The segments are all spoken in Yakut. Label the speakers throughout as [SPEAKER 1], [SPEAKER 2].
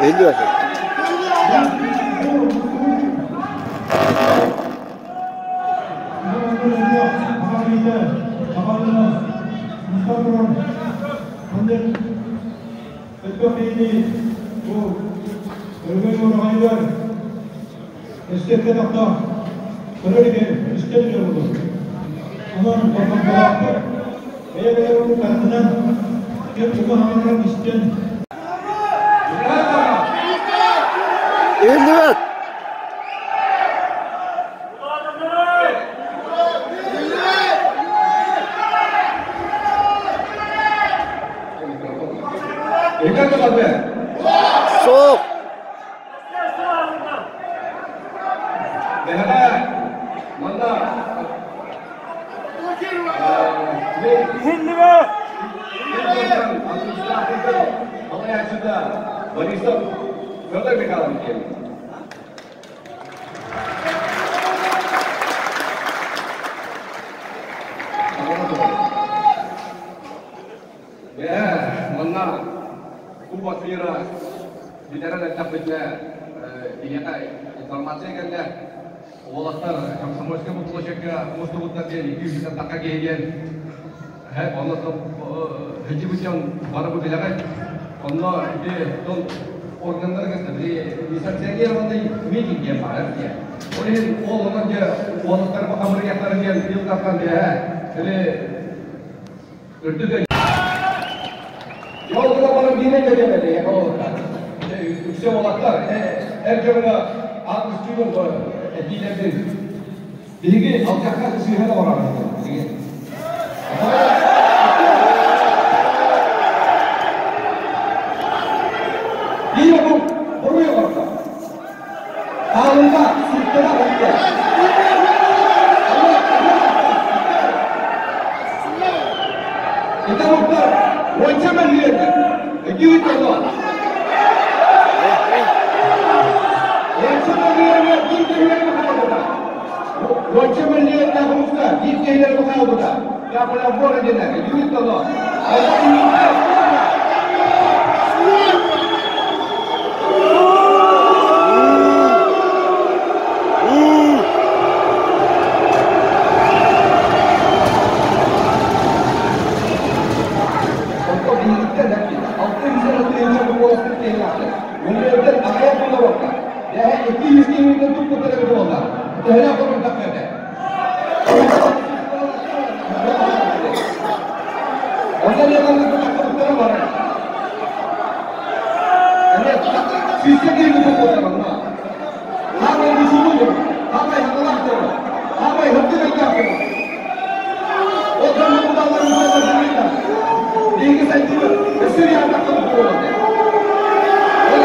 [SPEAKER 1] Иһиллибэт. Иһиллибэт. Суох.
[SPEAKER 2] Иһиллибэт!
[SPEAKER 3] Борисов Федор Михайлович Манна Кубок мира бүтэрэн эттэхпитинэ биһиэхэ информация кэллэ. Уолаттар Комсомольскай площадька мустубуттар диэн 200 тахха киһи диэн. Онно сылдьыбыт дьон бары бу билэҕит. Онно ити органнар кытта несанкционированный митинг диэн баар диэн. Ол иһин ол онон дьэ уолаттар хамырыйахтара диэн ил тахсан диэһэ били үрдүк Жолга баран биирэ кэлиэмэ үксэ уолаттар эр дьоҥҥо аан этиилэрбин биһиги алдьархай сыыһа да барабыт биһиги Биир бу буруй оҥордо. Хаалыыга сууттана барда. Ити омуктар уонча мөлүйүөннэр. Өйдүүгүт дуо? Уонча мөлүйүөҥҥэ биир киһилэри хаалбыта. Уонча мөлүйүөннээх омукка биир киһилэри хаалбыта. Капля диэнэ өйдүүгүт дуо? Онто биһигиттэн 600 тыһыынча буоластык киһилээхтэр. Мөлүйүөнтэн аҕыйах буолуохта. Дэһэ 200 киһиттэн туппуттар эбит буолла. Төһөлөөх олордох этэ. Онно леваннык тахсыбыттара барар. Сүүсчэ киһи туппуттар онно. Хаамай бусулуу дьон, хаамай хатылаах дьон, хаамай хырдык өйдөөх дьон. Ол дьон муталларын муталлар Биһиги сайдыыбыт өссө биһиэхэ буолуо Ол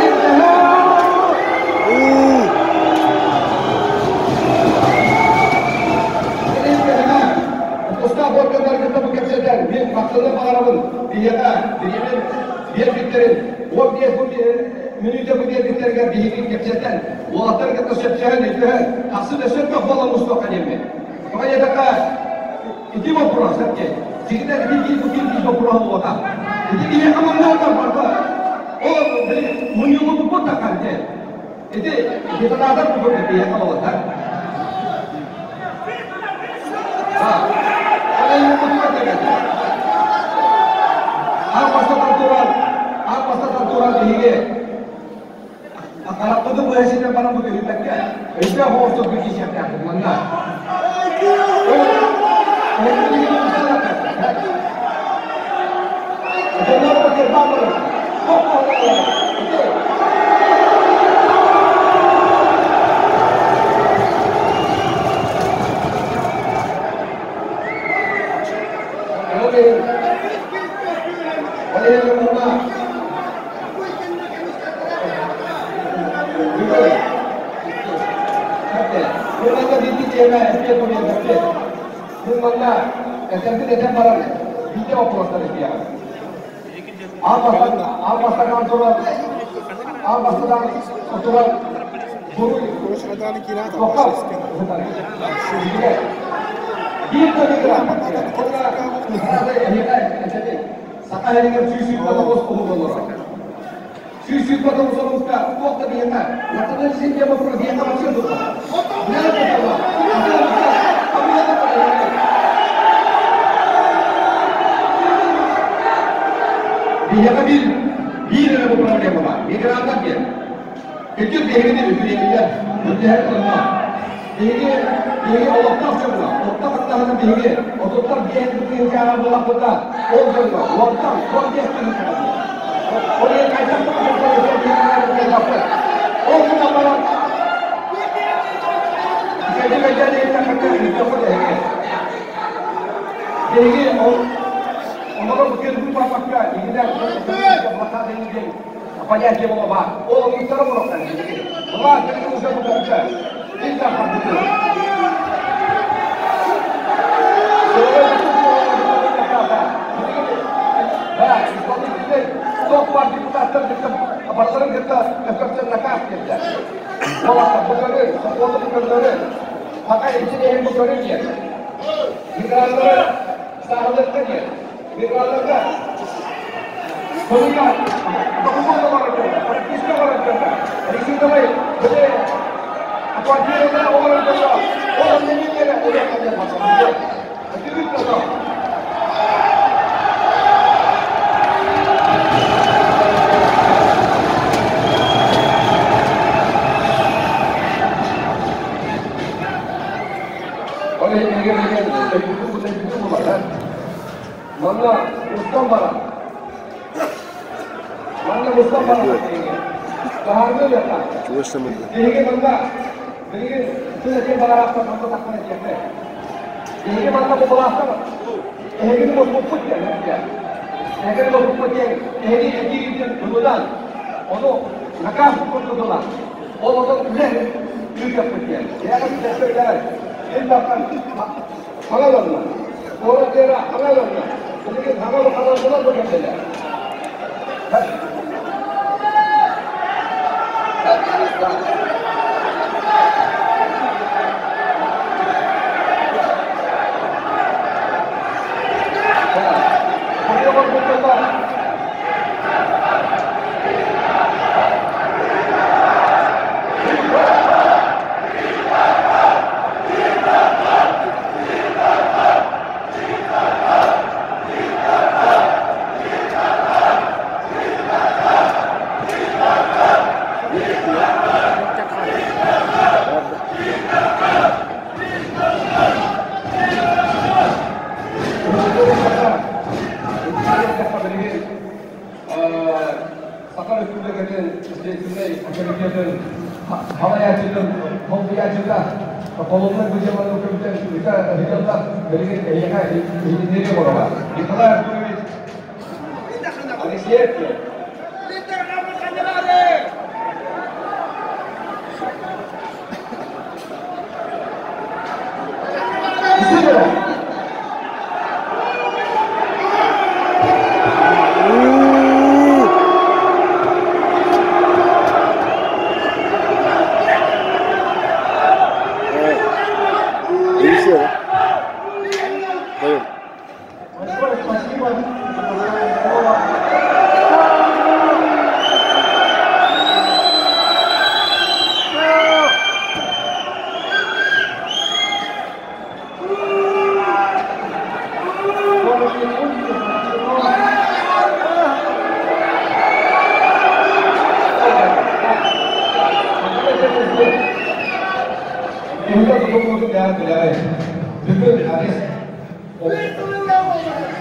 [SPEAKER 3] Тустаах органнары кытта бу кэпсэтэн, мин махтаныан баҕарабын биһиэхэ, биһиги биэрбиттэрин, 15 мүнүүтэ бу биэрбиттэригэр биһиги кэпсэтэн, уолаттары кытта сөпсөһөн, өйдөһөн, тахсыы өссө элбэх буолан мустуохха диэммин. Тоҕо диэтэххэ, ити боппуруос диэн, сигитэ ити биир бу биир боппуруоһа буолбатах. Ити киһиэхэ манна барда. Ол мунньуллубуппут такан диэн. Ити детонатор курдук биһиэхэ уолаттар. Аан бастатан туран биһиги харахпытын быһа ситэн баран бу көһүппэккэ өйдөөх оҕустук киирсиэхтээхпит манна.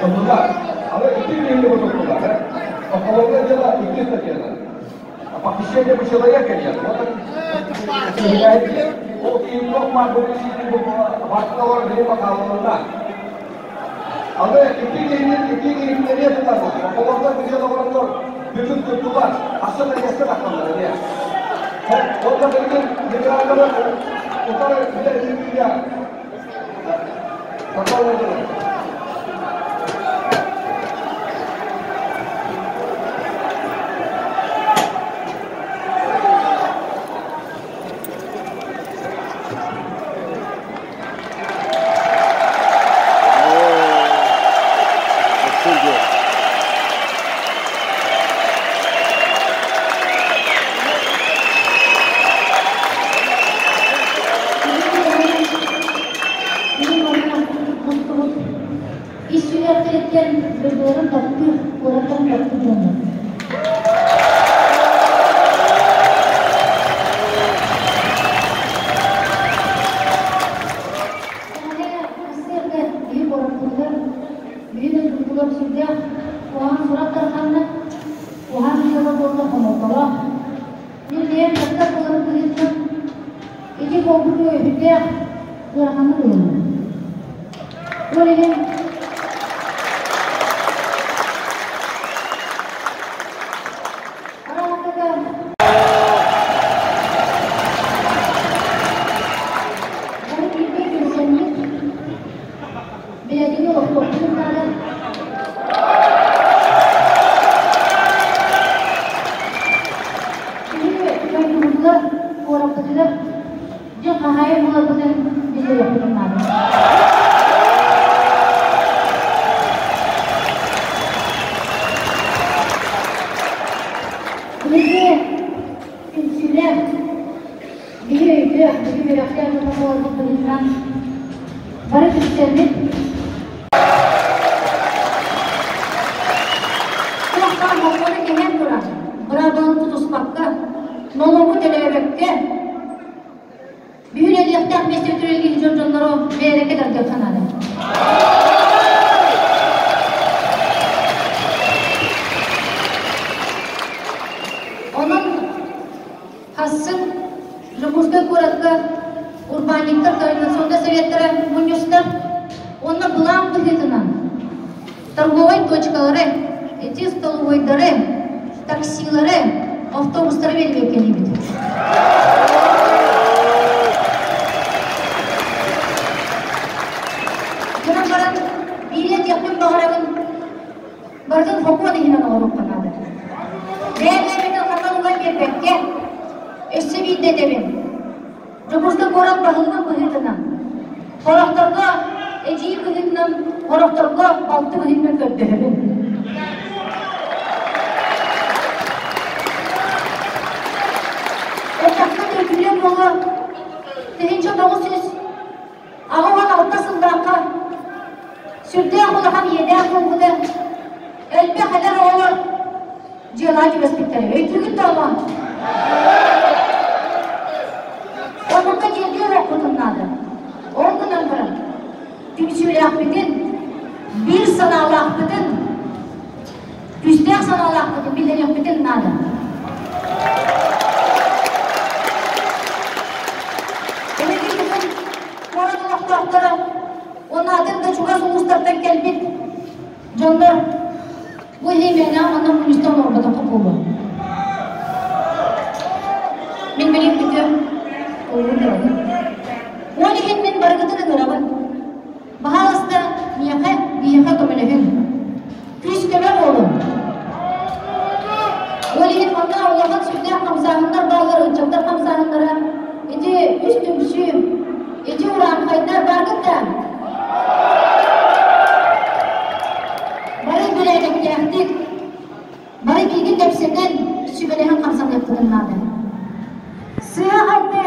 [SPEAKER 3] Оннуга, аны икки билиҥҥи ботуктулар. Уголовное дело икки статьяна. Похищение бы человека нет. Вот ол киһи маар барталар билим бакаларына. Аны икки киһини икки киһини эмиэ тутарбыт. Оҕолордор билиэн оҕолор бүтүн туттулар. Асы тайгаска тахталлар эмиэ. Онно билигин миграннары утары үлэ
[SPEAKER 4] Ис сүрэхтэриттэн дойдуларын таптыыр, куораттарын таптыыр дьоннор. Сарсыарда биһи куораппытыгар биһи дойдубутугар сүрдээх куһаҕан сурах тарҕанна. Куһаҕан дьыала буолла хомолтолоох. Мин бэйэм дьахтар буоларым быһыытынан ити буолбуту өйдөөх ыараханнык ылынным. Ол иһин Араатыга бары бииргэ түмсэммит бэйэтин олохтоохтун наада. Биһиги дойдубутугар, куораппытыгар дьэ хаһаайын буоларбытын биллэриэхпитин наада. Биһиги түмсүүлээх, биһи өйдөөх, биһи үөрэхтээх дьоно буоларбыт быһыытынан бары түмсэммит Туохтаах бокуону кэһэн туран, быраабыланы тутуспакка, нолуогу төлөөбөккө, Бүһүрэлиэхтээх миэстэ үтүрэлгин дьон дьоннору бэйэлэргэ тардыахха наада. Онон хассын Дьокуускай куоракка урбаанньыктар координационнай советтара мунньустар уонна былаан быһыытынан торговай точкалары, эти столовойдары, таксилары, автобустары бэрибиэккэлиибит. Гынан баран биири этиэхпин баҕарабын, барытын хокуон иһинэн оҥоруохха наада. Бэйэ-бэйэбитин хатан уган биэрбэккэ, өссө биирдэ этэбин, Дьокуускай куорат баһылыгын быһыытынан, сорохторго эдьиий быһыытынан, сорохторго балты быһыытынан көрдөһөбүн. Эттэххэ төрдүлүөн буолуо 1986 сыллаахха сүрдээх улахан иэдээн буолбута. Элбэх эдэр оҕолор дьыалаҕа түбэспиттэрэ. Өйдүүгүт да ону? Оннукка тиэрдиэ олохпутун наада. Ол гынан баран, түмсүүлээхпитин, биир санаалаахпытын, күүстээх санаалаахпытын биллэриэхпитин наада. Эһиги бүгүн куорат олохтоохторо уонна атын да чугас улуустартан кэлбит дьоннор Бу иһин онно мунньустан олорботоххо буолуо. Мин билим бүтүөм, олуһун даҕаны. Ол иһин мин барыгытын ыҥырабын. Баһаалыста, миэхэ, биһиэхэ көмөлөһүҥ. Күүс-көмө буолуҥ. Ол иһин манна улахан сүрдээх хамсааһыннар бааллар, ыччаттар хамсааһыннара. Ити үс түмсүү, ити урааҥхайдар бааргыт да? Бары бэрээдэктээхтик, бары бииргэ кэпсэтэн, сүбэлэһэн хамсаныахпытын наада. Сыа-халты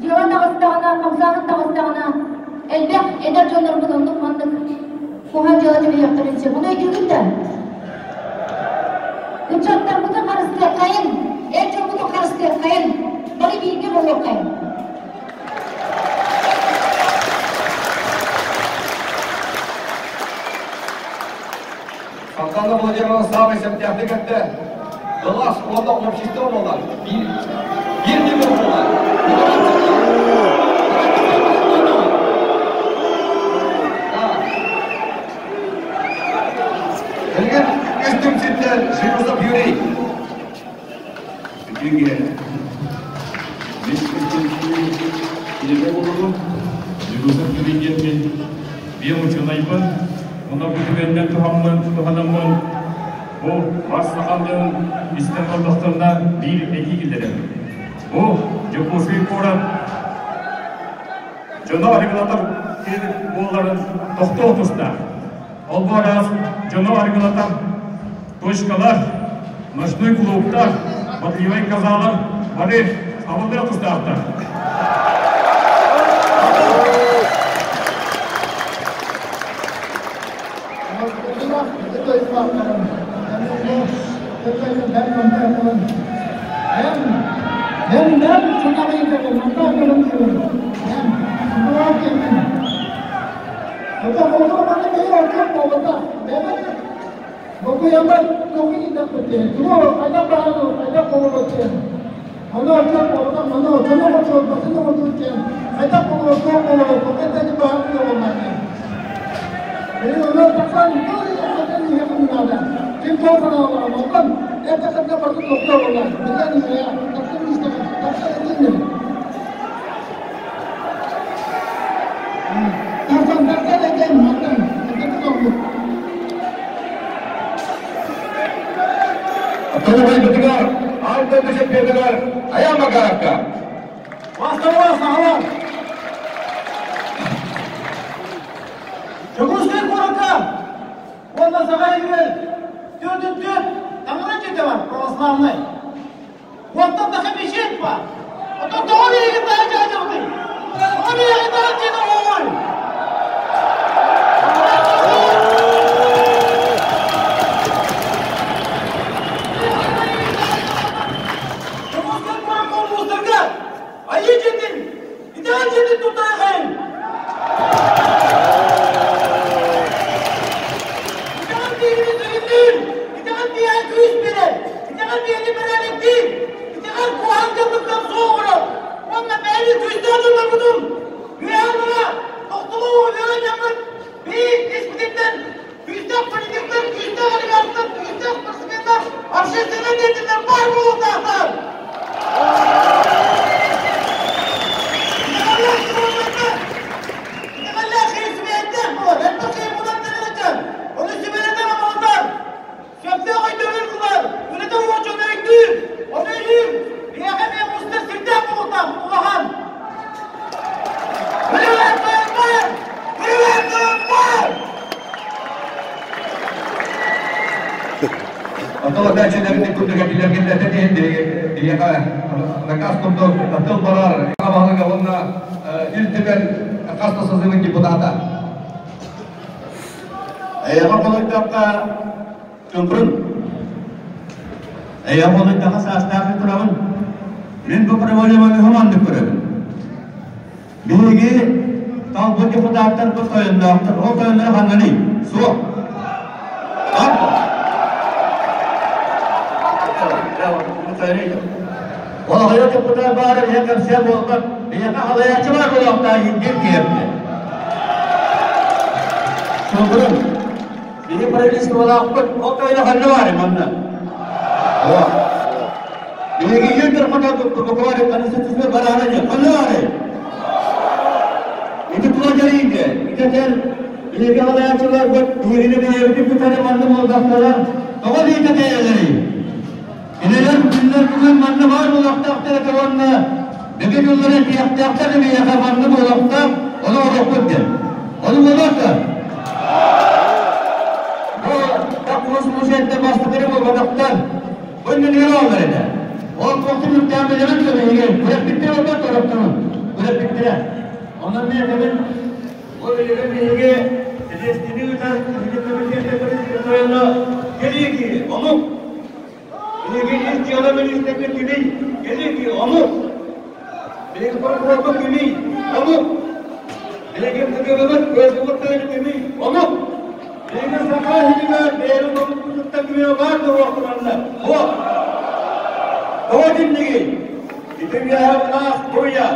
[SPEAKER 4] дьыала таҕыстаҕына, хамсааһын таҕыстаҕына, элбэх эдэр дьоннорбут оннук-маннык куһаҕан дьыала түбэһиэхтэрин сөп. Ону өйдүүгүт да? Ыччаттарбытын харыстыаххайын, эр дьоммутун харыстыаххайын, бары бииргэ буолуоххайын.
[SPEAKER 3] Оксана Владимировна саамай сөптөөхтүк эттэ. Былаас уонна общество буолар. Биир ньыгыл буолар. Билигин үс түмсүүттэн Жирусов Юрий.
[SPEAKER 5] Үтүө Мин Илигэ булугум, Жирусов Юрий диэммин, биэм учуонайбын, онно бу түгэннэн туһанаммын, бу бас сахан дьон истэн олордохторуна биир этии киллэрэбин. Бу Дьокуускай куорат дьоно арыгылатар буоларын тохтуох тустаах. Ол бу араас дьону арыгылатар точкалар, ночной клубтар, мотивай казалар бары абылдыра тустаахтар.
[SPEAKER 3] Тулуйбутугар, аан дойду чемпионугар Аян Макаровка.
[SPEAKER 2] Басталар, сахалар! Дьокуускай куоракка уонна Саха сиригэр 44 таҥара дьиэтэ бар православнай. Уонтан тахса мечеть бар. Оттон тоҕо биһиги таһа дьаһайабытый? Тоҕо биһиги таһа дьиэтэ оҥоруй? Дьокуускай куоракка улуустарга Айыы дьиэтин, итэҕэл дьиэтин туттарыахайын! Итэҕэл биһигини сүрүннүүр, итэҕэл биһиэхэ күүс биэрэр, итэҕэл биһигини бэрээдэктиир, итэҕэл куһаҕан дьаллыктан суох оҥорор уонна бэйэбит күүстээх дьоннорбутун үөһэ аллара тохтоло үөрэн дьаммыт биир испититтэн күүстээх политиктар, күүстээх олигархтар, күүстээх спортсменнар, общественнай деятеллэр баар буолуохтаахтар! Итэҕэллээх киһи сүбэһиттээх буолар, элбэх киһи булан тэрилтэн, ону сүбэлэтэн амалатар, сөптөөх өйдөбүл ылар, үлэтэ уон дьону өйдүүр, ону өйүүр, биһиэхэ эмиэ мустар сирдээх буолуохтаах улахан. Үлүгэр тойоннор! Үлүгэр тойоннор!
[SPEAKER 3] Оттон опять курдук этилэргин этэн иһин биһиэхэ наказ курдук тыл барар баһылыга уонна Ил Түмэн хас да созывын депутата.
[SPEAKER 5] Эйэҕэ холуйдахха чуҥкун. Эйэҕэ холуйдахха саастаах турабын. Мин бу проблеманы хоманнык көрөбүн. Биһиги талбыт депутаттарбыт тойонноохтор. Ол тойонноро ханнаный? Суох. Ол аҕыйах депутат баара биһиэхэ кэпсээн буолбат. Биһиэхэ халайааччы баар буолуохтаах иһин киһиэхэ. Чуҥкурун. Биһи правительстволаахпыт. Ол тойоно ханна баарый манна? Суох. Биһиги Ил Дархана буквально Конституция бараана диэн ханна баарый? Ити тула дьарыйга, итэтэр биһиги халайааччыларбыт биһигини бэйэбитин кытары манна буолбаттара тоҕо биитэ тэйэлэрий? Кинилэр күннэр бүгүн манна баар буолуохтаахтар этэ уонна бүгүн дьыллары этиэхтээхтэр биһиэхэ манна буолуохтаах, ону оҥоруохпут диэн. Ону буолуох да? Бу так мусуйаттан бастакы буолбатахтар. Бу иннинэ олар этэ. Ол туохтун үрдээн билэбит да биһиги күрэппиттэрэ олбат торохторун күрэппиттэрэ. Онон мен этэбин, бу билигин биһиги силиэстини ыытар тойоно кэлиики омук. Биһиги ис дьыала министрбит кимий? Кэлиики омук. Биһиги прокурорбут кимий? Омук. Биһиги КГБ-быт, ФСБ-быт кимий? Омук. Биһиги Саха сиригэр бэйэбит омукпутуттан күрүө баар да уохтуманна. Суох. Тоҕо итиннигий? Ити үөһэ былаас буруйа.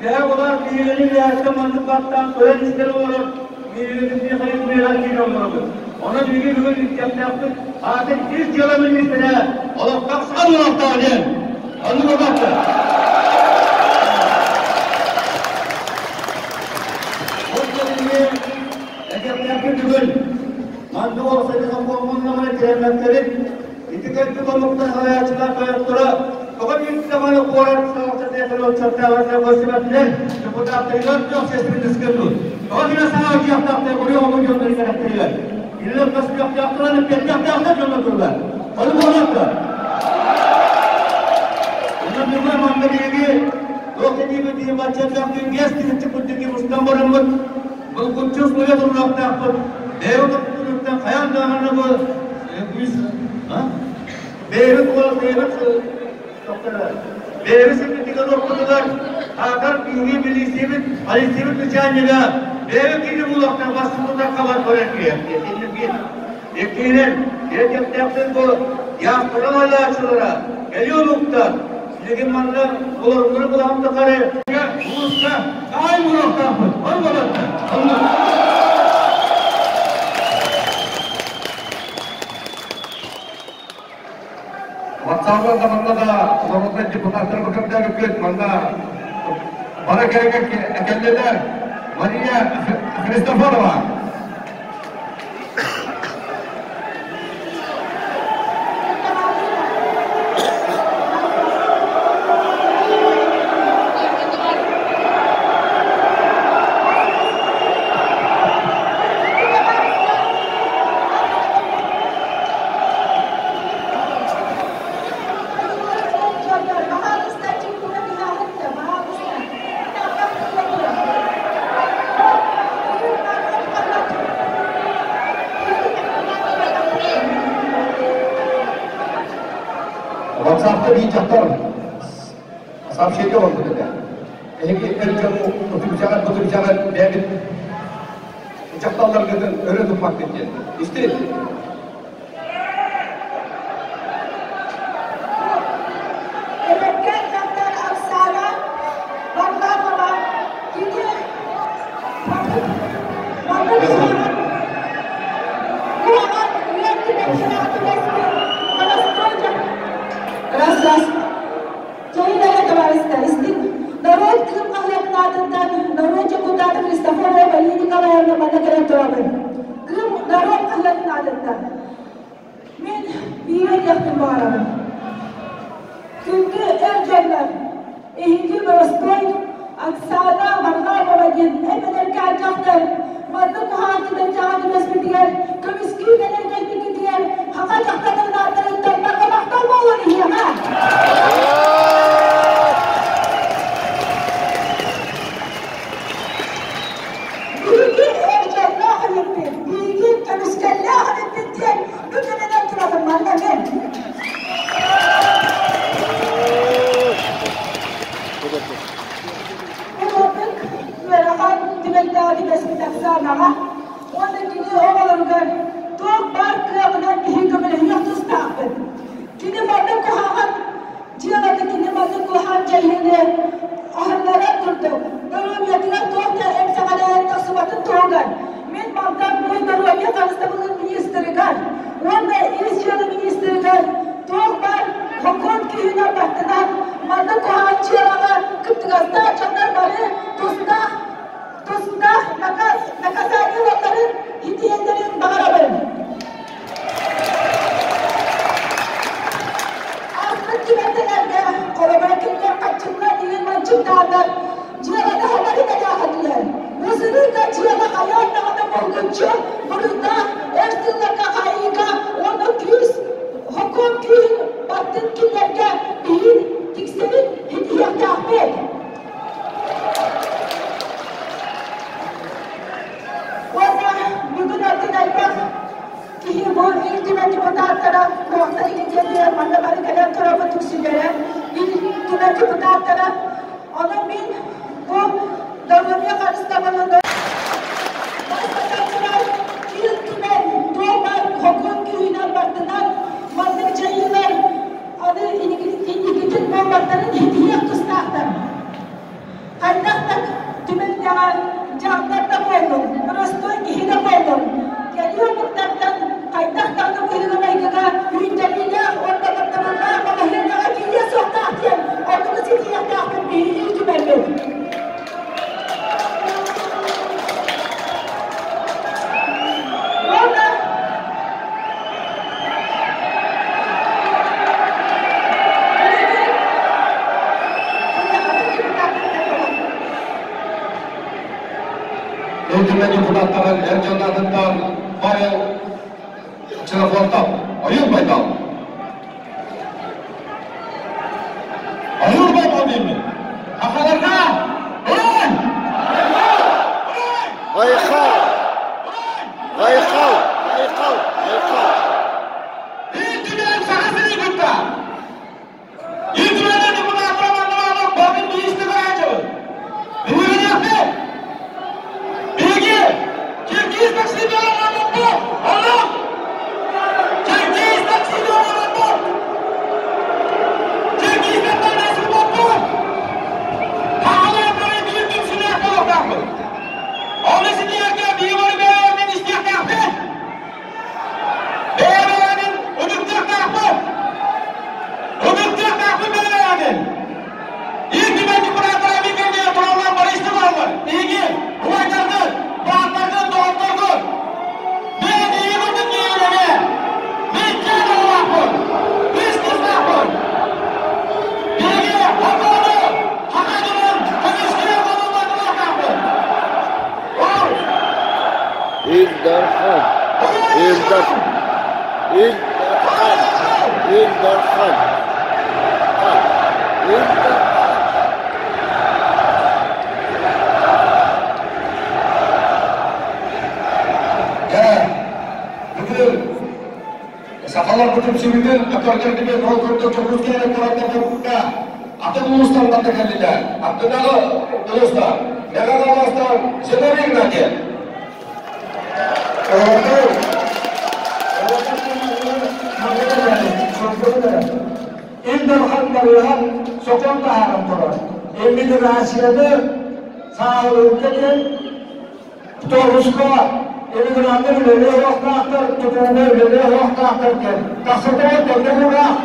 [SPEAKER 5] Үөһэ былаас биһигини үөһэттэн маннык баттаан көрөн-истэн олорор, биһигини Михаил Михайлович киирэн олоробут. Онон биһиги бүгүн үктэмнээхпит аатын ис дьыала миниистирэ олохтоох саха буолуохтаах диэн. Оннук буолбатта. Ол кэлиҥҥи Этиэхтээхпит бүгүн маннык уопсайга сокуоммуннаҕына тирэммэккэбит, ити кэлбит омуктар салайааччылар тойотторо тоҕо биир даҕаны куорат салалтатыгар отчуоттаабатыгар көрсүбэтилэр, депутаттарыгар общественноска дуу, тоҕо кини саҥа ыччаттаахтар буруйу омук дьоннорун кэрэхтэригэр кинилэр көстүөхтээхтэрин эппиэттиэхтээхтэр дьонно турулар. Ону буолуохта. Онон бүгүн манна биһиги туох этиибит баччалаах биэс тыһыынча курдук устан бараммыт Булгуччу суруйа туруохтаахпыт. Бэйэбит ортотуттан хайаан даҕаны бу күүс бэйэбит уол бэйэбит бэйэбит сирбитигэр орпутугар аатар биһиги милициябит полициябыт начальнига бэйэбит киһи буолуохтаах бастыҥмытар хабар көрөн киһи. Иккиһинэн, киһи бу яхтара лайааччылара, кэлии омуктар Билигин манна олорбуттары булаһым тухары улууска хаай буолуохтаахпыт. Ол болотта.
[SPEAKER 3] Ватсабы да манна да народный депутаттар бакырда манна бара керек экеллелер Мария Христофорова. Ватсапта биир дьахтар сообщение оҥорбут этэ. Эһиги эр дьону утуйдьаҕар утуйдьаҕар бэйэбит дьахталларгытын өрө туппаккыт диэн. Истин.
[SPEAKER 6] Эбэккэ дьахтар Оксана Варламова кини маннык куһаҕан куһаҕан үөн түбэһиэҕэ түбэспит боростуой Раз, раз. Чэйин эрэ, товарищтар, истиҥ. Норуот Кыым хаһыатын аатыттан норуот дьокутаата Христофорова Мария Николаевна манна кэлэн турабын. Кыым норуот хаһыатын аатыттан. Мин биирэ диэхпин баҕарабын. Күндү эр дьоннор, эһиги боростуой Оксана Варламова диэн эбэтэркээн дьахтар маннык куһаҕан түбэлтэҕэ түбэспитигэр көмүскүү кэлэн кэлбиккитигэр хаха дьахтарын ааттарыттан барҕа махтал буолан иһиэҕэ! Биһиги эр дьонноох эбиппит, биһиги көмүскэллээх эбиппит диэн бүк эрэнэн турабын манна мин. Улууппут ыарахан түбэлтэҕэ түбэспит Оксанаҕа уонна кини оҕолоругар туох баар кыаҕынан киһи көмөлөһүөх тустаахпыт. Кини маннык куһаҕан Дьыалата кини маннык куһаҕан дьайыыны аһыннарар курдук, доруобуйатыгар туох да эмсэҕэлээһин тахсыбатын туһугар мин мантан бу доруобуйа харыстабылын министрыгар уонна ис дьыала министрыгар туох баар хокуон күүһүнэн баттанан маннык куһаҕан дьыалаҕа кыттыгастаах дьоннор бары тустаах тустаах наказ наказание ылалларын итиэннэрин баҕарабын. Ааспыт түбэлтэлэргэ холобура кинилэр хаччыннар диэн манчыктааннар дьыаланы хатары кэтээхэтилэр. Бу сырыыга дьыала хайаан даҕаны булгуччу буруйдаах өр сылларга хаайыыга уонна күүс, хокуон күүһүн баттын кинилэргэ биһиин тиксэрин ситиһиэхтээхпит. Уонна бүгүн атын элбэх Киһи бу Ил Түмэн депутаттара туохтар иһитиэтигэр манна бары кэлэн турабыт үксүлэрэ Ил Түмэн депутаттара. Онон мин бу доруобуйа харыстабылын бастатан туран Ил Түмэн
[SPEAKER 3] Түмэн депутаттарын эр дьон аатыттан Павел Ксенофонтов, Ойуун Байбал. Ойуун Байбал диэммин. Хахаларга! Ой!
[SPEAKER 1] Айхал! Айхал! Айхал! Айхал!
[SPEAKER 3] Ил Түмэн Саха сирин кытта! Ил Түмэн депутаттара манна бабын министр көрөөчүбүт. Бүгүнүөхпүт. Биһиги Киргиз таксида оҥорбуппут. Оннук! Киргиз таксида оҥорбуппут. Киргизтэн таҥнасыппыппыт. Хаалар бары биир түмсүүлээх буолуохтаахпыт. Ону ситиһэргэ биһиги бары бэйэбитин истиэхтээхпит. Бэйэ-бэйэбин ытыктыахтаахпыт. Ытыктыахтаахпыт бэйэ-бэйэбин. Ил Түмэн депутаттара миитингэ тураллар бары истибаллар. Биһиги убайдаргыт, бырааттаргыт, доҕотторгут. Мен ийи курдук киһилэри. Мен киэн оҕолоохпун. Үс кыыстаахпын. Биһиги хотоону, хаха дьонун көмүскүү оҕолорбутуохтаахпыт. Ол
[SPEAKER 1] Ил Дархан! Ил Дархан! Ил Дархан! Ил Дархан! Ил Дархан!
[SPEAKER 3] Дьэ, бүгүн сахалар бүтүмсүбүтүн өтөрдөрдүбүт ол курдук Дьокуускай куораттарга атын улуустартан да кэллилэр. Аттынааҕы улуустар, Мэҥэ Хаҥаластан Зиновий Игнатьев.
[SPEAKER 2] Ил Дархан барыһан сокуон таһааран турар. Иммиграцияны сааһылыырга диэн автобуска иммиграннар үлэлиэ суохтаахтар, тутууга үлэлиэ суохтаахтар диэн тахсытыгар төрдө бураах.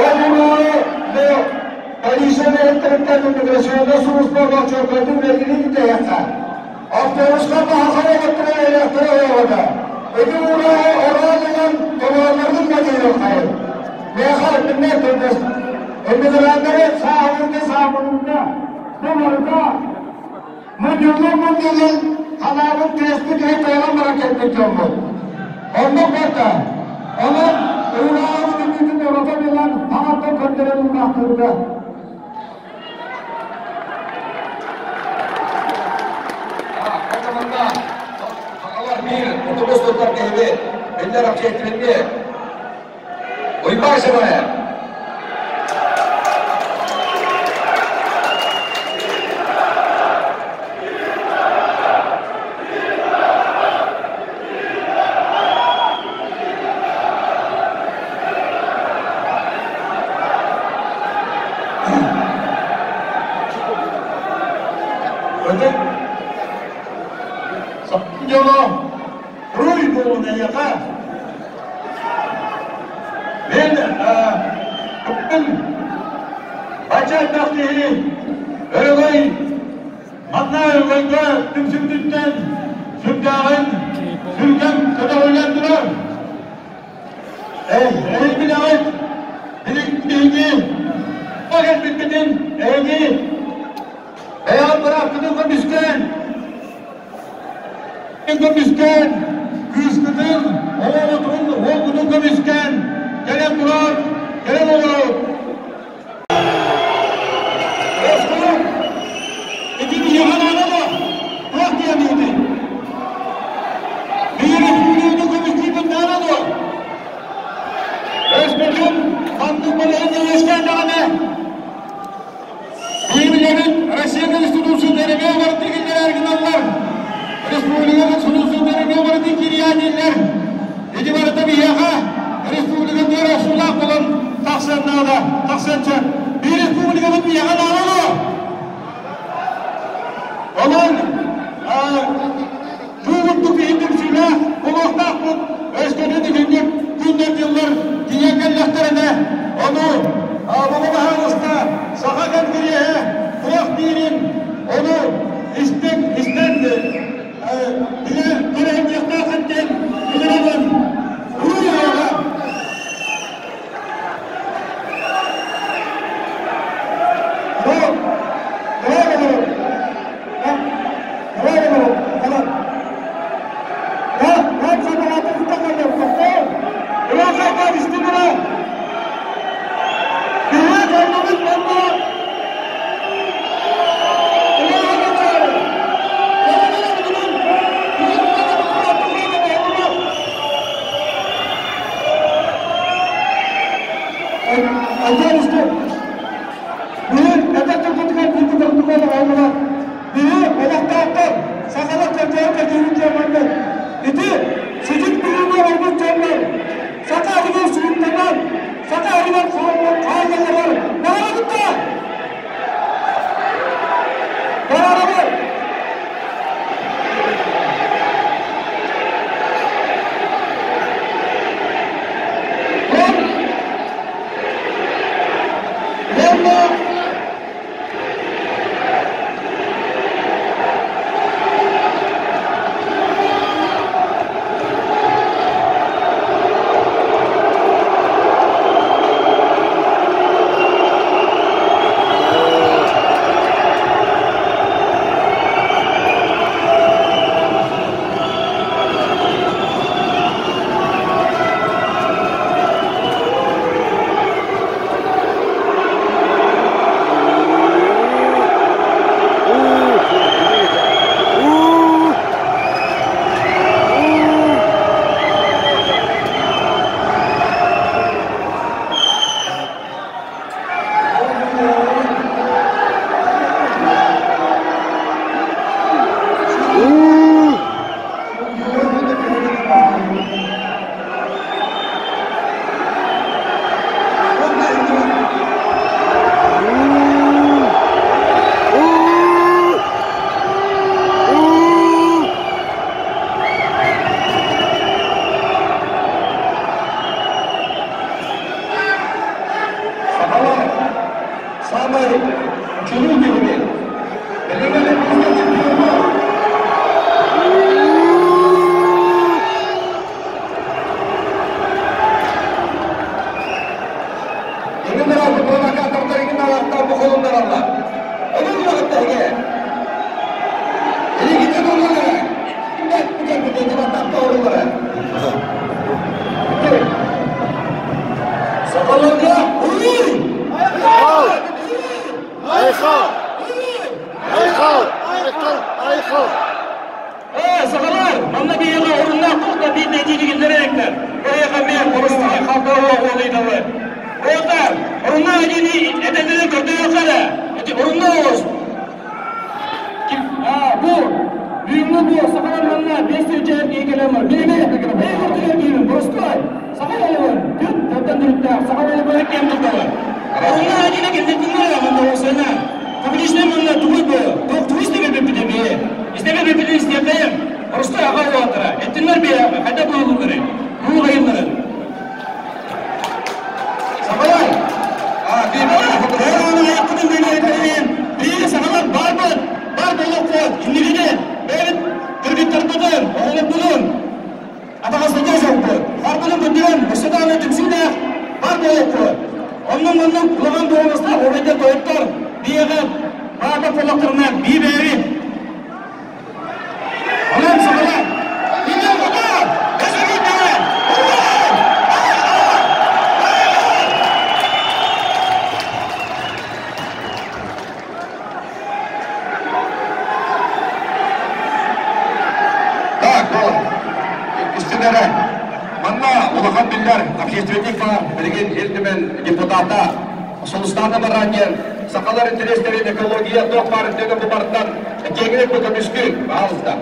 [SPEAKER 2] Ол буруйу бу полиция үлэһиттэриттэн иммиграционнай служба бочуотунай үлэлиирин итэйэххэ. Автобуска баһахара олоттура электро оҕото. Ити уурааҕы ороон ылан толороллорун батыйыаххайын. Миэхэ өттүннэр төрдөс. Иммиграннары сааһылыырга саамылыырга бу барыта мунньуллун-мунньуллун ханаабыт түөспүт иһин тайҕан баран кэлбит дьоммут. Оннук барда. Онон уурааҕы бүтүннүүтүн оротон ылан хаҥаттан көрдөрөн уураахтыырга.
[SPEAKER 3] Биир отобус туттар киһини биллэр общественник Уйбаан Шамаев.
[SPEAKER 2] Ытык саппын дьоно руй буолун эйиэхэ. Мен бүгүн бачча элбэх киһи өрөгөй манна өрөгөйгө түмсүбүтүттэн сүрдээҕин сүргэм көтөҕүллэн турар. Эһиги билэҕит, биһиги кэлбиппитин эһиги бэйэҕит быраапкытын көмүскээн, көмүскээн, кыыскытын, оҕоҕутун, уолгутун көмүскээн кэлэн турар, кэлэн олорор. Осколок, ити биһиэхэ наада дуо? Туох диэмиитий? Биһиги республиканы көмүскүүбүт наада дуо? Өспөтүн ханнык балаһыанньа үөскээн даҕаны биһиги Россия Конституциятын эмиэ барытын киллэрэр гыналлар. Республика Конституциятын эмиэ барытын кириэн дииллэр. Ити барыта биһиэхэ республика тыар охсуулаах буолан тахсыан наада, тахсыан сөп. Биир республикабыт биһиэхэ наада дуо? Онон бу курдук киһи түмсүүлээх буолуохтаахпыт. Өскөтүн итинник күннэр-дьыллар тиийэн кэллэхтэринэ, ону бугу баһаалыста Саха Кэнгириэһэ туох диирин ону истэн истэн билэ көрөһүнньүөхтээххит диэн ыҥырабын. Уруй!
[SPEAKER 5] Айдаар истэ. Биһи этэр тылбытыгар бииргэ тохтугар оҕолор. Биһи олохтоохтор, сахалар кырдьаҕа кэтиһин дьиэмэннэр. Ити сидик билиини ылбыт дьоннор саха иһигэр сууттанан, саха иһигэр хааллаллар. Баҕарабыт да? Баҕарабыт. Уонна
[SPEAKER 3] Сахалар самай чулуу киһини. Билигин чемпиону. Ingin arası provokatorlar ingin arasında bu kolunlar. Onun vakitte Ini kita dulu. Ini bukan begitu tak doğruları. Сахаларга уруй!
[SPEAKER 1] Айхал! Айхал! Айхал! Айхал!
[SPEAKER 5] Сахалар, манна биһиги орунна туох да биир нэдиэлигиллэр Кайха мен орустан халдауа олыйдалы. Ота, орунна адини этелери көрдөйө. Эти орунна олус. Бу бүгүнгү бу сахалар манна 500 жер келемер. Бине, мен көрдүгөр кийим, простой. Сахал олур. Күн тоттан дүрүттә, сахал олур кем туталы. Орунна адини келдетиннер мында осына. Фактически манна тугуй бу. Ток турист деген бепите. Истеге бепите истепем. Простой ага отыра. Эттиннер бе, кайда буйлулары. Бу кайынлары.
[SPEAKER 3] Сахалар!
[SPEAKER 5] Оны аяқпытын деген айтайын. Би сахалар бар бар, бар болуп кот. Иннигине бәрі кыргыттар оғылып бүгін. Атағасында жоқты. Харбының күндігін, Мұсаданы түмсіне бар болуп кот. Онның онның құлаған болмаса, орайда тойыптар, биеға баба қолақтарына би бәрі. Онан сахалар. Бине құда! Өзігі бәрі!
[SPEAKER 3] Так, bu üstünlere Манна улахан биллер общественник бар, билген элдимен депутата, Сулустаны баранген, сахалар интерестерин экология тоқ бар төгі bu барттан кеңірек көмүскү алыста.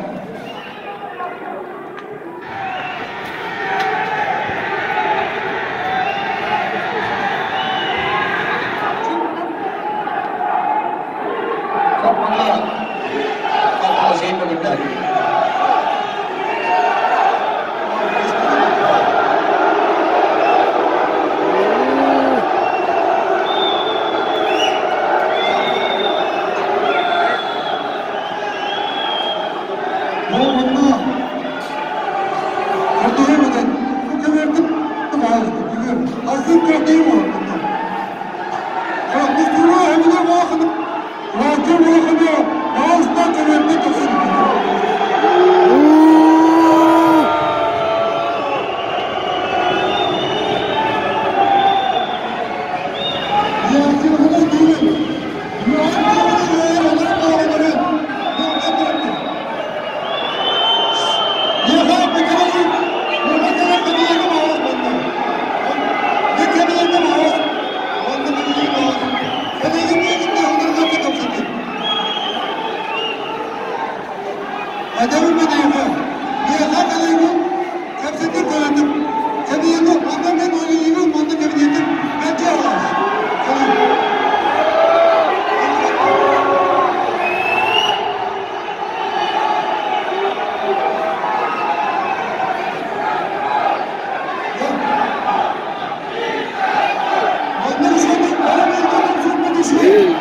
[SPEAKER 3] Манна Kalkala şeyin bölümler.
[SPEAKER 7] Bu manna Kurtuluyor bu kemerdi bağlı. Arka kırık var bunda. Ya bu suru hem de bakın. Rakı bakın ya. Ağızdan kemerdi kısın. Ya şimdi değil. Ya bu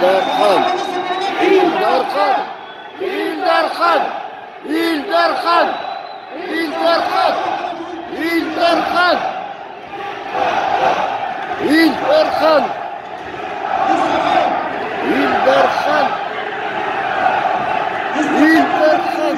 [SPEAKER 1] Дархан! Ил Дархан! Ил Дархан! Ил Дархан! Ил Дархан! Ил Дархан! Ил Дархан! Ил Дархан! Ил Дархан!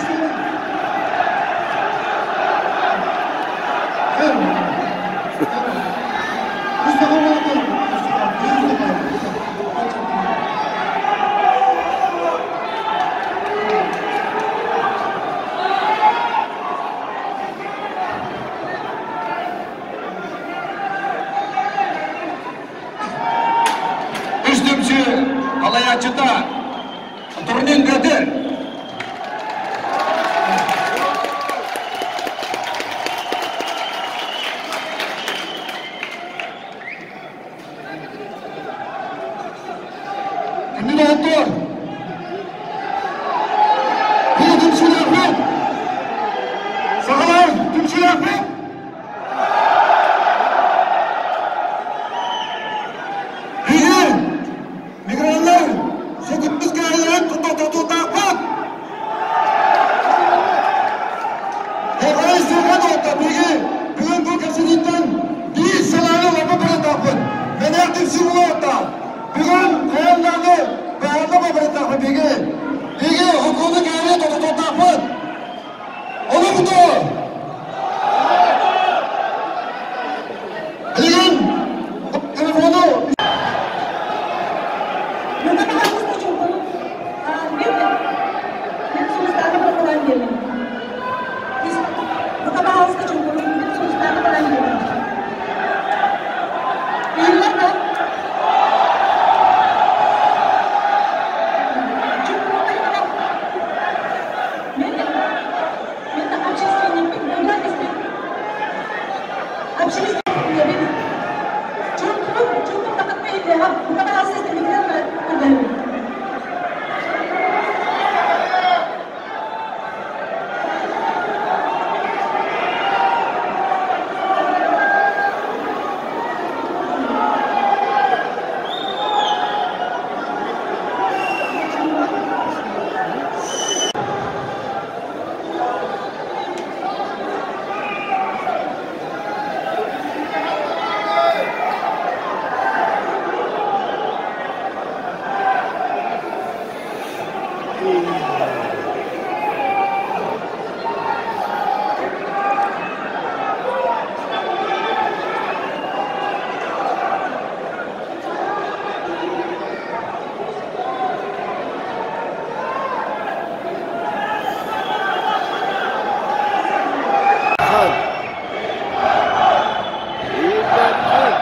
[SPEAKER 3] Үс түмсүү алайааччыта Турнин Петр.
[SPEAKER 7] Күндү доҕоттор! Бу түмсүүлээхпит! Сахалар түмсүүлээхпит! Биһиги миграннар сокутбут кэһэлэрин тутуутаахпыт! Эҕэрэй сыыһа доҕоттор, биһиги бүгүн бу кэпсэтииттэн биир салааны лаппа барыахтаахпыт. Мэнээх түмсүү буолуохтаах. Бүгүн хайаан даҕаны баһаарга барыахтаахпыт биһиги. Биһиги хокуону кэһэри тутуохтаахпыт. Ону кутуо! Билигин телефону
[SPEAKER 1] Хан! Ил Дархан!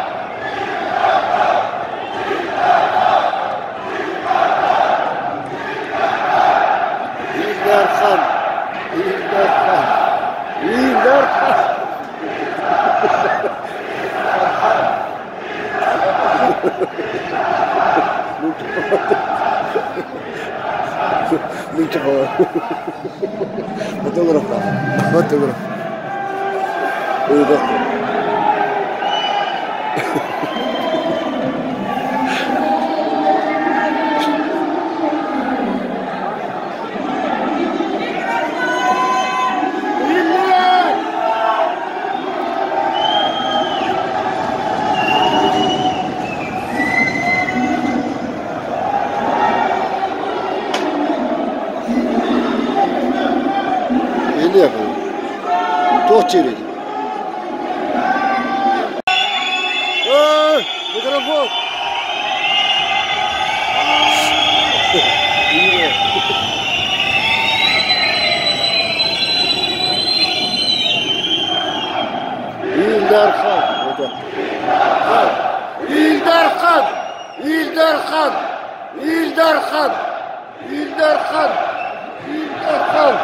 [SPEAKER 1] Ил Дархан! Ил Дархан! Ил Дархан! Фотограф. Фотограф. Очередь. Микрофон! Ил Дархан. Ил Дархан! Ил Дархан! Ил Дархан! Ил Дархан! Ил Дархан!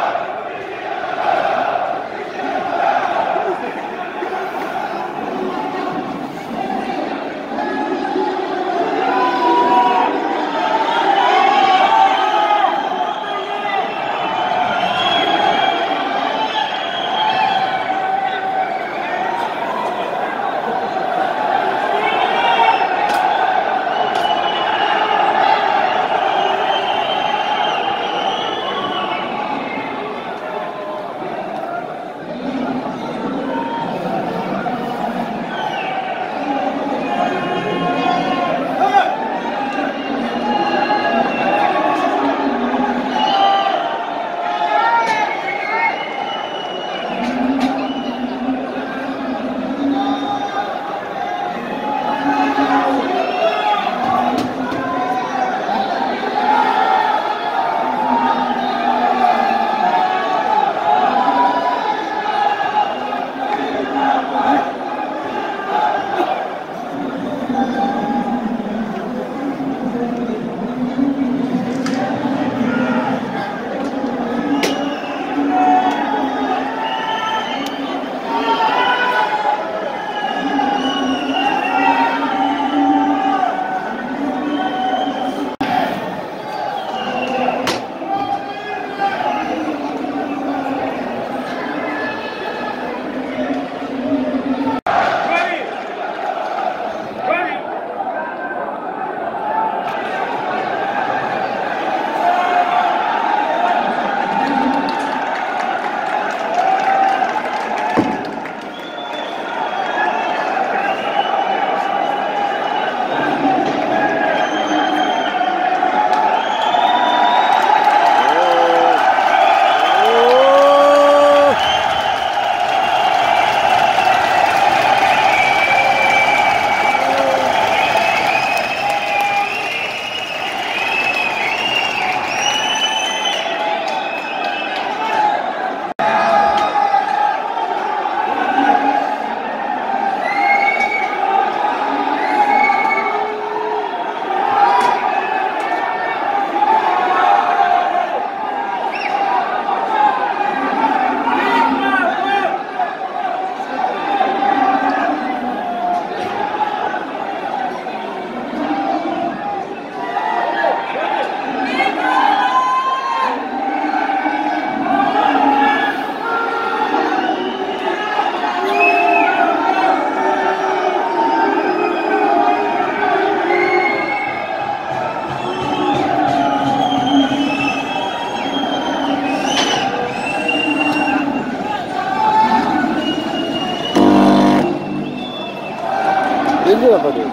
[SPEAKER 1] Bilmiyorum.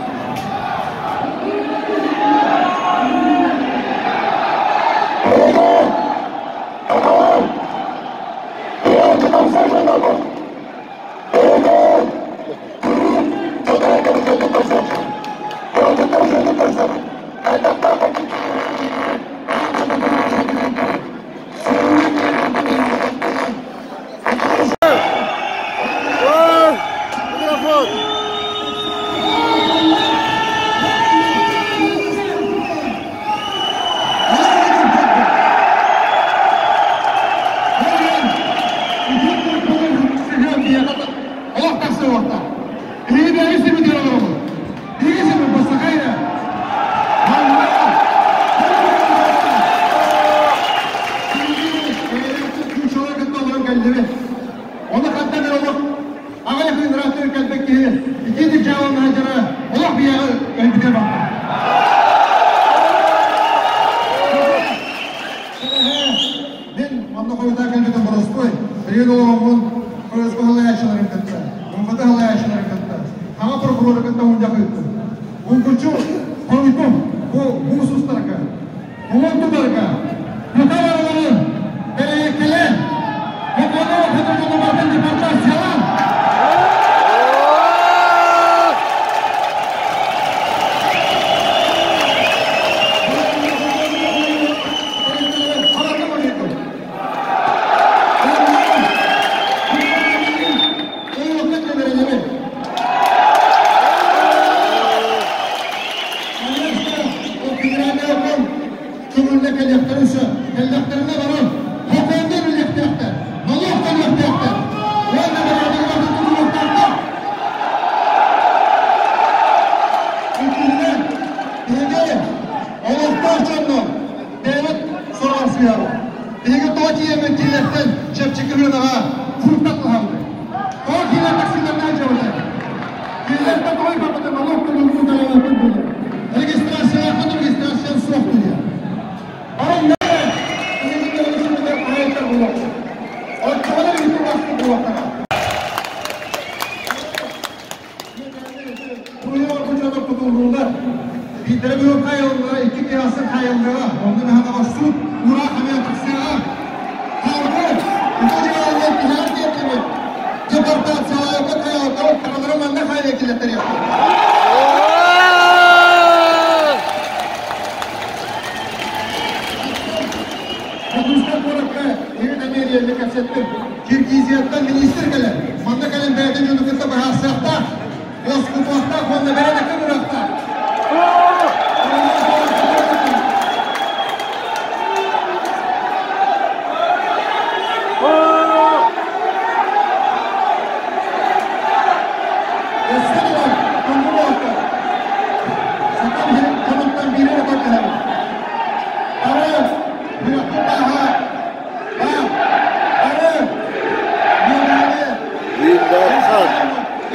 [SPEAKER 1] Микрофон!
[SPEAKER 7] Оны хантан олох аҕай хыынырааттыр кэлбек киһи итиитик дьааланнаһа олох биэҕи кэлбитэ баппа. Мен манна хойутаа кэлбитим боростуой. Билигин олороммун ФСБ халайааччыларын кытта, МВД халайааччыларын кытта, хаҥа прокурору кытта мунньах ыыттым. Булгуччу хоруйдум бу муус устарга, кулун тутарга, тута барыларын бэрэйэккэлээн, Хокуону хоту депортациялаан Киргизияттан министр кэлэр. Манна кэлэн бэйэтин дьону кытта быһаарсыахтаах, уоскутуохтаах уонна бэрээдэккэ быраахтаах.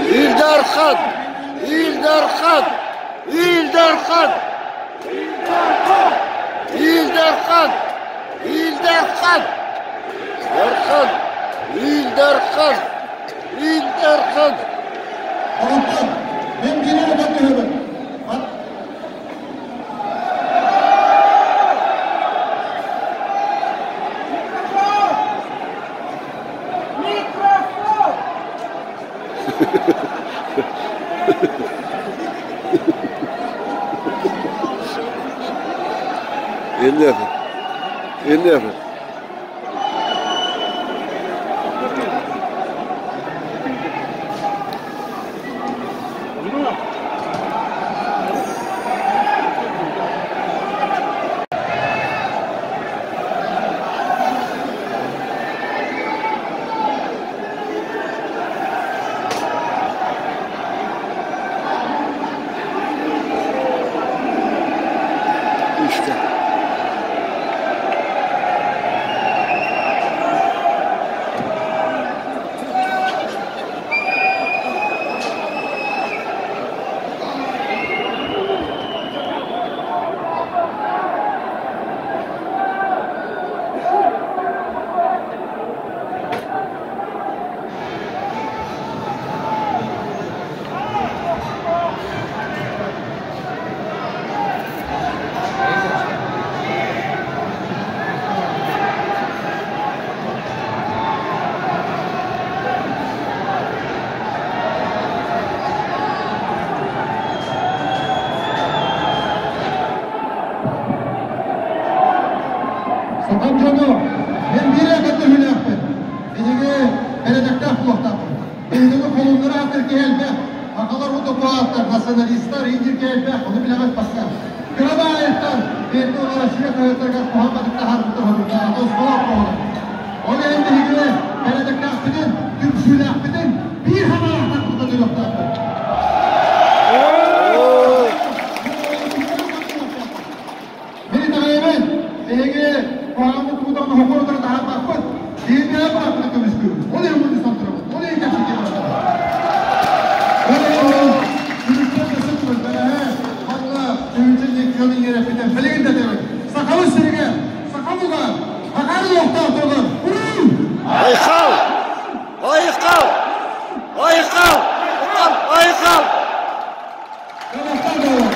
[SPEAKER 1] Ил Дархан! Ил Дархан! Ил Дархан! Ил Дархан! Ил Дархан! Ил Дархан! Дархан! Ил Дархан! Ил Дархан!
[SPEAKER 7] Мен бири өтөбүн.
[SPEAKER 2] Микрофон!
[SPEAKER 1] Эллер. Эллер. İşte.
[SPEAKER 7] дьону мен биирэ көтөһүлээхпин. Биһиги бэрэдэктээх буолуохтаахпыт. Биһигини холуннара атыр киһи элбэх. Сахалар утопааттар, националистар, индир элбэх, ону билэҕит басса. Кырабаайыттар, бэйэтин Россия хаһыаттарыгар куһаҕан таһаарбыттар хоруйдаах, осколок оҕолор. Ол иһин биһиги бэрэдэктээхпитин, түмсүүлээхпитин биир санаалаахтарбытын көрдөрүөхтээхпит. Мин итэҕэйэбин, биһиги куһаҕаммыт куутаҕын хокуорутары таһаарбаппыт, биирдээх бырааппытын көмүскүүбүт. Ол иһин мунньустан турабыт, ол иһин кэпсэтиэ барабыт. Ол иһин мин күнүстэн да сыттыбын, бэҕэһээ манна түһүнчэ дьон иҥэрэппитин билигин да этэбин. Сахабыт сиригэр, сахамыга, Сахары олохтоохторугар уруу!
[SPEAKER 1] Айхал! Айхал! Айхал! Айхал!
[SPEAKER 7] Казахстан буолар.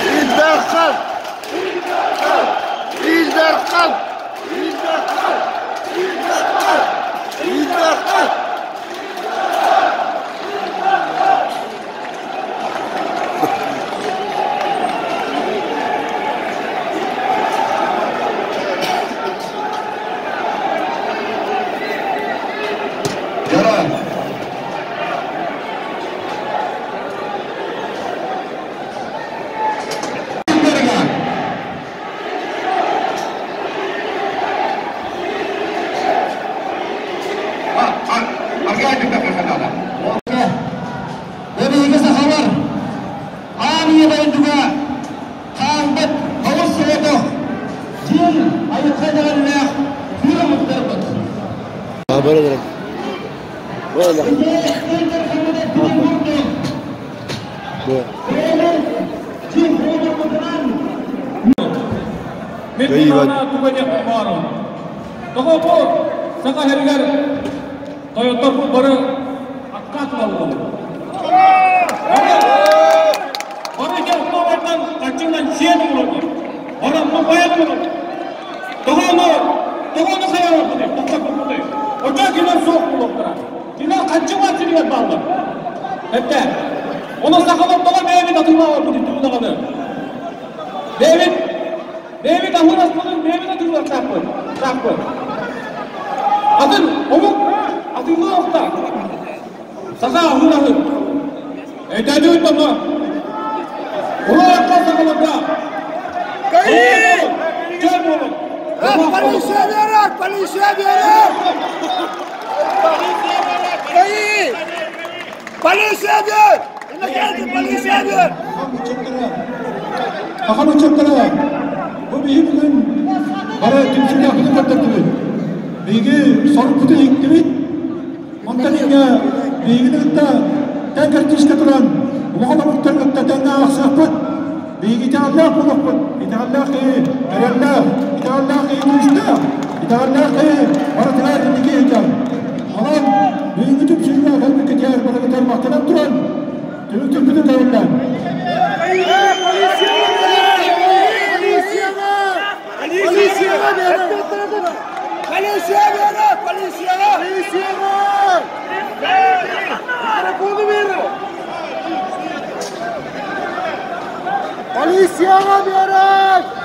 [SPEAKER 1] Ил Дархан! Ил Дархан! Ил Дархан! Ил Дархан! Ил Дархан!
[SPEAKER 7] Яра!
[SPEAKER 5] Биһиги сахалар аан ийэ дойдуга хаалбыт тоҕус соҕотох дьиҥ айылҕа итэҕэллээх түүр омуктарбыт.
[SPEAKER 1] Böyle Böyle.
[SPEAKER 3] Тоҕо саха сиригэр тойотторбут бары аккаат ылаллар. Бары дьэ хаччынан сиэн олордор. Барамма баян олордор. Тоҕону тоҕону хайаларбыты, тохтоппуппуты. Очо кинилэр суох буолуохтара. Кинилэр хаччыга сиригэр бааллар. Эттэ. Оны сахалар тоҕо бэйэбит атыылаабаппыт тугу Бэйэбит бэйэбит аһыыр аспытын бэйэбит атыылыахтаахпыт. Таахпыт. Атын омук атыылыахтаах. Саха аһыыр аһын. Өйдөдүгүт онно. Уруокка сахаларга. Чөл буолуҥ.
[SPEAKER 7] Полиция берет! Полиция берет! ГАИ! Полиция бер! Иннокентий, полиция бер! Саха ыччаттара, бу биһи бүгүн бары түмсүүлээхпитин көрдөрдүбүт. Биһиги сорукпутун иһиттибит. Онтон инньэ биһигини кытта тэҥ кэрдиискэ туран улахан омуктары кытта тэҥҥэ аахсыахпыт. Биһиги итэҕэллээх буолуохпут. Итэҕэллээх киһи эрэллээх, итэҕэллээх киһи күүстээх, итэҕэллээх киһи барытыгар инники иһитэр. Онон бүгүҥҥү түмсүүгэ кэлбиккитигэр барыгытыгар махтанан туран, түмүк түмпүтүн көҥүллээн.
[SPEAKER 1] Полиция! Полиция берет! Полиция! Полиция! Полицияға берет!